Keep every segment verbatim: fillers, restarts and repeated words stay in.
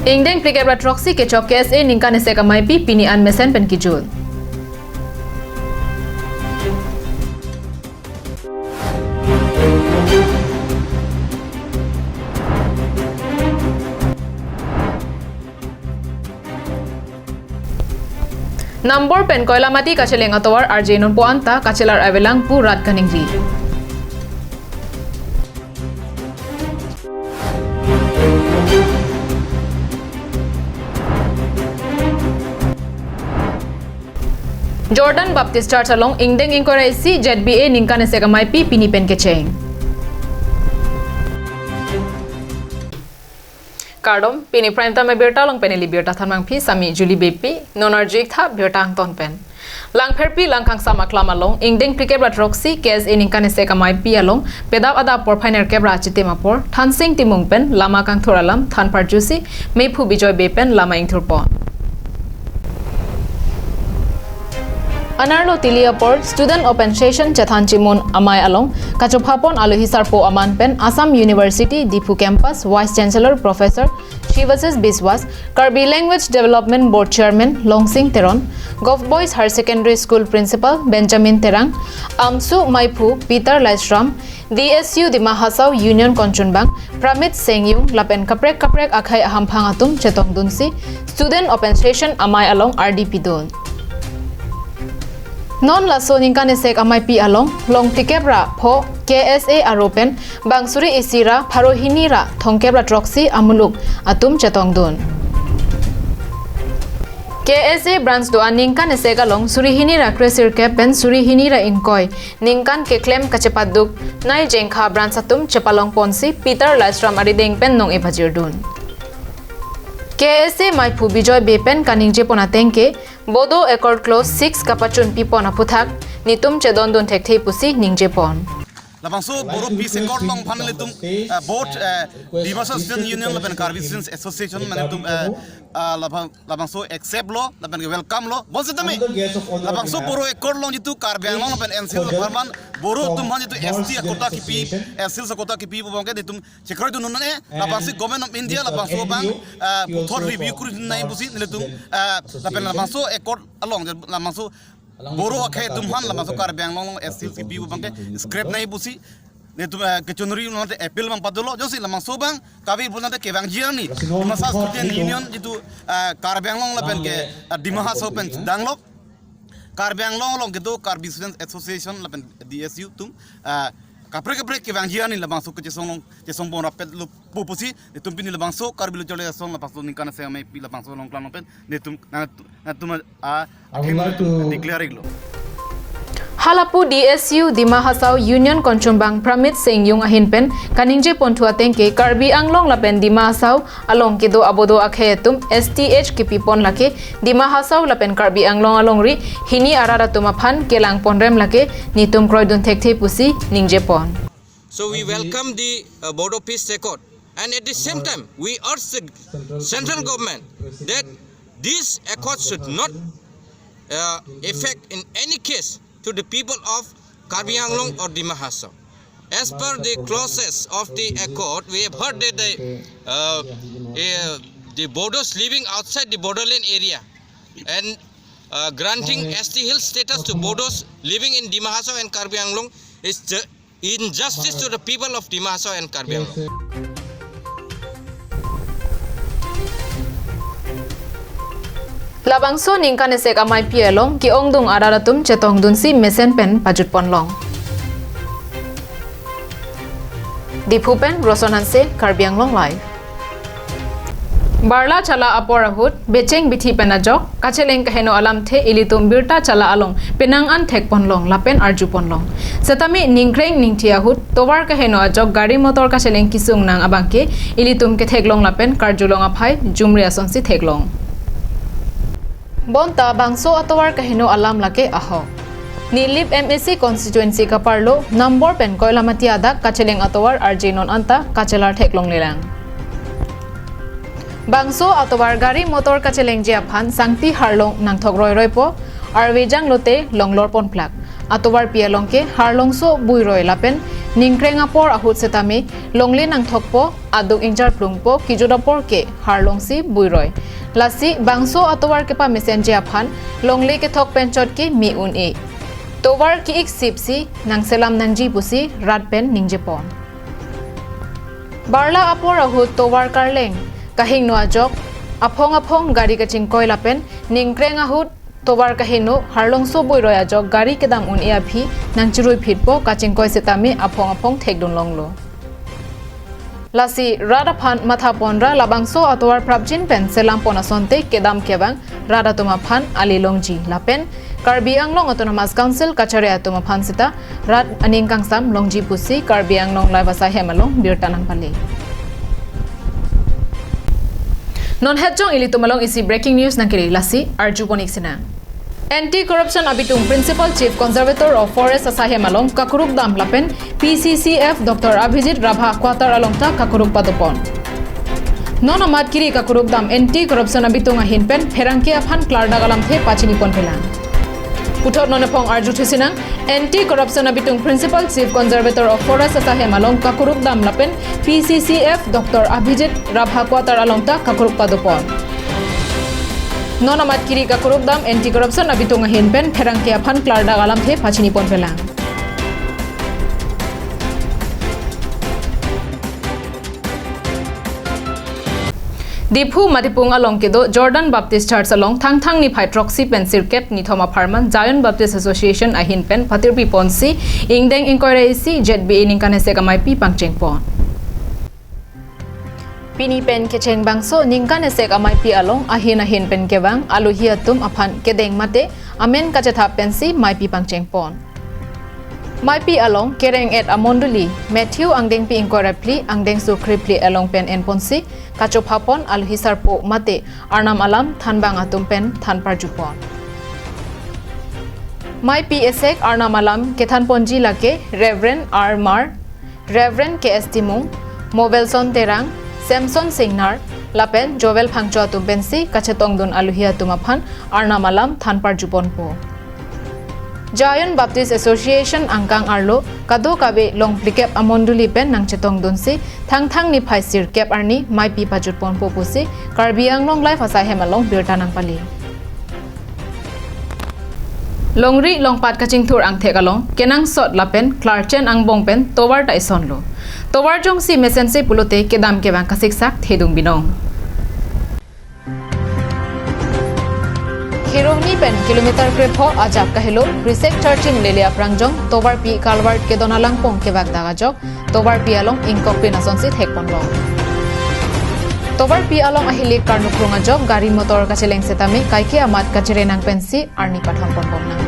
Ingdeng phlikep ra throksi kechok K S A ningkan esek ameipi pini an mesen pen kijut. Nambor pen Koilamati kacheleng atovar arje nonpo anta kachelar avelang pu rat kaningri. Jordan Baptist Church along ingdeng ingkoi ra isi Z B A ningkan esek ameipi pini pen kecheng. Kardom, pini Prime Time abirta along pen neli birta thanmangpi Sami Julie Beypi, non arju-ik tha birta angton pen. Langpherpi Langkangsam aklam along, ingdeng phlikep ra throksi K S A ningkan esek ameipi along, pedap adap porphai nerkep ra achitim apor, Thansing Timung pen lama kangthur alam than parjusi, Meiphu Bijoy Bey pen lama ingthurpon. Anerlo tili apor Student Open Session chethan chimun amei along kachophapon alohi sarpo aman pen Assam University Diphu Campus Vice Chancellor Professor Shivasis Biswas, Karbi Language Development Board Chairman Longsing Teron, Govt Boys Higher Secondary School Principal Benjamin Terang, AMSU Meiphu Peter Laisram, D S U Dima Hasao Union Kongchunbang Pramit Sengyung lapen kaprek kaprek akhei ahamphang atum chetongdunsi Student Open Session amei along ardi pidun. Non laso ningkan esek ameipi along, long phlikep ra pho K S A aro pen bang suri isi ra pharo hini ra thomkep ra throksi amuluk atum chetongdun. K S A branch do-an ningkan esek along suri hini ra kresirkep pen suri hini ra ingkoi ningkan keklem kachepaduk nai jengkha branch atum chepalongponsi Peter Laisram arideng pen nong-e pajirdun. K S A Meiphu Bijoy Bey pen kaningjepon ateng ke, Bodo Accord Clause six kapachunpipon aphuthak netum chedondun thekthe pusi ningjepon. Labangso Boro Peace Accord along aphan nelitum, eh, both, eh, Dimasa Student Union lapen Karbi Students Association mane tum, eh, ah, labang, labangso accept lo, lapen ke welcome lo, bonsitame. Labangso Boro Accord along jitu Karbi Anglong lapen N C Hills apharman Boro atum aphan jitu S T a quota kipi, S T Hills a quota kipi pu abang ke netum chekroidun un-e, labangso Government of India labangso abang, ah, puthot review kuri nai pusi nelitum, ah, lapen labangso accord along, labangso Boro akhei atum aphan labangso Karbi Anglong along S T Hills kipi pu abang ke scrap nai pusi netum, ah, kechonri nate appeal abang padolo, jongsi labangso abang kave pulote kevangji arni, Dimasa Student Union jitu, ah, Karbi Anglong lapen ke, ah, Dima Hasao pen danglok. Karbi Anglong along kedo Karbi Students Association lapen D S U atum, ah, kaprek kaprek kevangji arni labangso kechesong along, chesongpon rapet lo pu pusi, netum pini labangso Karbi Lo Charli Asong labangso ningkan esek ameipi labangso along klang pen, netum, na, natum, ah, I would akhei like to declare-iklo. Halapu D S U Dima Hasao Union Kongchunbang Pramit Sengyung ahin pen kaningjeponthu ateng ke Karbi Anglong lapen Dima Hasao along kedo abodo akhei atum S T H kipipon lake Dima Hasao lapen Karbi Anglong alongri hini arat atum aphan kelangponrem lake netum kroidun thekthe pusi ningjepon. So we welcome the, uh, Bodo Peace Accord, and at the same time we urge the central government that this accord should not, uh, affect in any case to the people of Karbi Anglong or Dima Hasao. As per the clauses of the accord, we have heard that the, uh, uh, the Bodos living outside the borderland area and, uh, granting S T Hill status to Bodos living in Dima Hasao and Karbi Anglong is ju-, injustice to the people of Dima Hasao and Karbi Anglong. Labangso ningkan esek ameipi along ke-ongdung arat atum chetongdunsi mesen pen pajutponlong. Diphu pen Roson Hanse, Karbi Anglong Live. Barla chala apor ahut, becheng bithi pen ajok, kacheleng kaheno alamthe ilitum birta chala along penang an thekponlong lapen arjuponlong. Setame ningkreng ningthi ahut, tovar kaheno ajok gari motor kacheleng kesung nang abangke, ilitum ketheklong lapen karjulong aphai, jumri asonsi theklong. Bonta bangso atovar kaheno alam lake ahok. Nilip M A C constituency kaparlo, Nambor pen Koilamati adak kacheleng atovar arje non anta kachelar theklonglelang. Bangso atovar gari motor kachelengji aphan sangti harlong nangthok roiroipo, arve janglote longlorponplak. atovarpi along ke harlongso buiroi lapen ningkreng apor ahut setame longle nangthokpo, aduk ingjarplungpo, kejut apor ke harlongsi buiroi. Lasi bangso atovar kepamesenji aphan longle kethok pen chot ke me un-e. Tovar ke-ik sipsi nangselam nangji pusi rat pen ningjepon. Barla apor ahut tovar karleng kahingno ajok aphong aphong gari kachingkoi lapen ningkreng ahut tovar kahingno harlongso buiroi ajok gari kedam un-e aphi nangchiruiphitpo, kachingkoi setame aphong aphong thekdunlonglo. Lasi rat aphan mathaponra labangso atovar prapjin pen selampon asonte kedam kevang rat atum aphan ale longji lapen Karbi Anglong Autonomous Council kachari atum aphan seta rat aning kangsam longji pusi Karbi Anglong Live asai hem along birta nangpale. Non hetjong ilitum along isi breaking news nangkiri, lasi arjupon-ik sinang. Anti Corruption abitung Principal Chief Conservator of Forest asai hem along kakuruk dam lapen P C C F Doctor Abhijit Rabha quarter along ta kakuruk padopon. Non amat kiri kakuruk dam Anti Corruption abitung ahin pen pherangke aphan klardak alamthe pachiniponpelang. Puthot non ephong arjuthusinang, Anti Corruption abitung Principal Chief Conservator of Forest asai hem along kakuruk dam lapen P C C F Doctor Abhijit Rabha quarter along ta kakuruk padopon. Non amat kiri kakuruk dam Anti Corruption abitung ahin pen pherangke aphan klardak alamthe pachiniponpelang. Diphu Matipung along kedo Jordan Baptist Church along Thangthang niphai throksi pen sirkep nithom apharman Zion Baptist Association ahin pen patirpiponsi ingdeng ingkoi ra isi Z B A ningkan esek amaipi pangchengpon. Pini pen kecheng bangso ningkan esek amaipi along ahin ahin pen kevang alohi atum aphan kedeng mate amen kachethap pensi maipi pangchengpon. Maipi along kereng-et amondoli Matthew angdengpi ingkoi ra phli angdengso krephli along pen enponsi kachophapon alohi sarpo mate Arnam alam thanbang atum pen than parjupon. Maipi esek Arnam alam kethanponji lake Reverend R Mar, Reverend K S Timung, Movelson Terang, Samson Singnar lapen Joel Phangcho atum pensi kachetongdun alohi atum aphan Arnam alam than parjuponpo. Zion Baptist Association angkang arlo kadokave longphlikep amondoli pen nangchetongdunsi Thangthang niphai sirkep arni maipi pajutponpo pusi Karbi Anglong Live asai hem along birta nangpale. Longri longpat kachingthur angthek along kenangsot lapen klarchen angbong pen tovar ta isonlo. Tovar jongsi mesense pulote kedam kevang kasiksak thedung binong. Kheroni pen kilometer krepho ajap kahelo Risek Charchim Lele aprangjong tovarpi culvert kedon alangpong kevakdak ajok tovarpi along ingkok pin asonsi thekponlong. Tovarpi along ahilik karnukrung ajok gari motor kacheleng setame kaike amat kachere nang pensi arni pathon ponbom nang.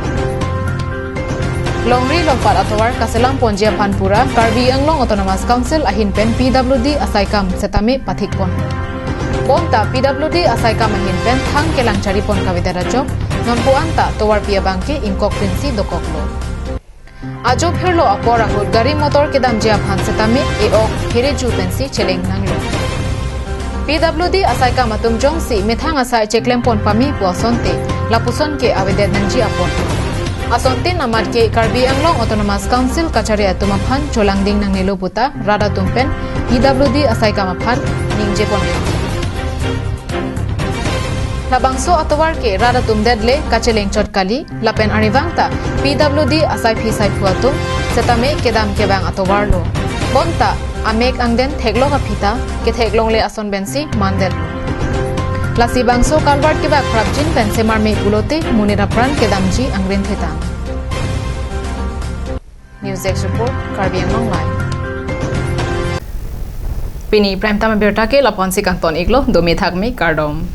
Longri longpat atovar kaselam ponji aphan pura Karbi Anglong Autonomous Council ahin pen P W D asaikam setame pathik pon. Bonta P W D asaikam ahin pen thang kelang charipon kavedet ajok, nonpu anta tovarpi abang ke ingkok pinsi dokoklo. Ajo phirlo apor ahut gari motor kedamji aphan setame e-ok phereju pensi cheleng nanglo. P W D asaikam atum jongsi methang asai cheklem pon pame pu asonte, lapuson ke avedet nangji apor. Asontin amat ke Karbi Anglong Autonomous Council kachari atum aphan cholangding nangnelo puta rat atum pen P W D asaikam aphan ningje pon. Labangso atovar ke rat atum detle kacheleng chot kali, lapen arnivang ta P W D asaiphi saiphu atum setame kedam kevang atovarlo. Bonta amek angden theklong aphi ta ketheklongle ason pensi mandetlo. Lasi bangso culvert kevak prapjin pen semarme pulote monit apran kedamji angrin thetang. News Desk Report, Karbi Anglong Live. Pini Prime Time abirta ke lapu-ansi kangton-iklo, dome thakme, kardom.